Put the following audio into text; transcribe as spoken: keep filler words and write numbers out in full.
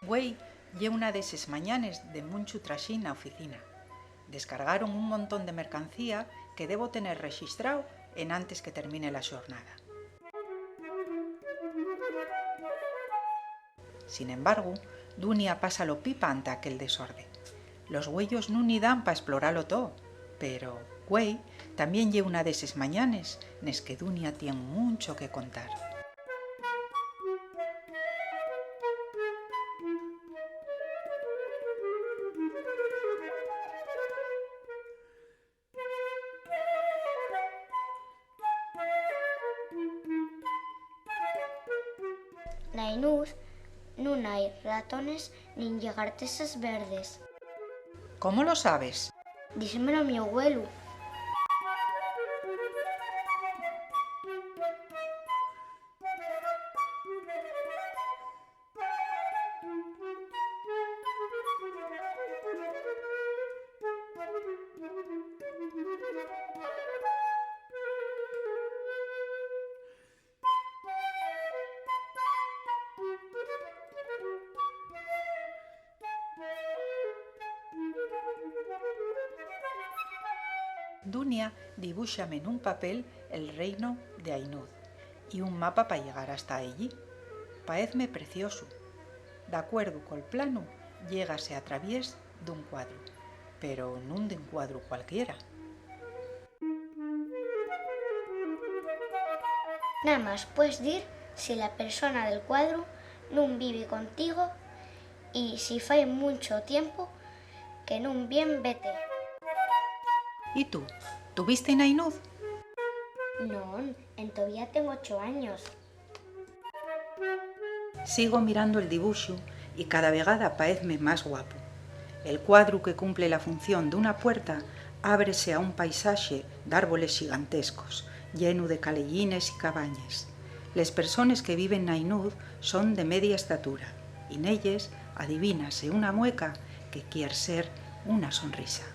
Güei ye una d'eses mañanes de munchu traxín na oficina. Descargaron un montón de mercancía que debo tener rexistrao enantes que termine la xornada. Sin embargu, Dunia pásalo pipa ante aquel desorde. Los güeyos nun-y dan pa esploralo too, pero, güei, tamién ye una d'eses mañanes nes que Dunia tien muncho que contar. Nainuz nun hai ratones nin llegarteses verdes. ¿Cómo lo sabes? Díxemelo mi abuelu. Dunia dibúxame nun papel el reinu d'Ainuz y un mapa pa llegar hasta ellí. Paezme preciosu. D'acuerdu col planu, llégase a traviés d'un cuadru, pero nun d'un cuadru cualquiera. Namás pues dir si la persona del cuadru nun vive contigo y si fai muncho tiempu que nun vien vete. ¿Y tú? ¿Tuviste Nainuz? Non, entovía tengo ocho años. Sigo mirando el dibuxu y cada vegada paezme más guapu. El cuadru que cumple la función d'una puerta ábrese a un paisaxe d'árboles xigantescos, llenu de caleyines y cabañes. Les persones que viven n'Ainuz son de media estatura, y nelles adivínase una mueca que quier ser una sonrisa.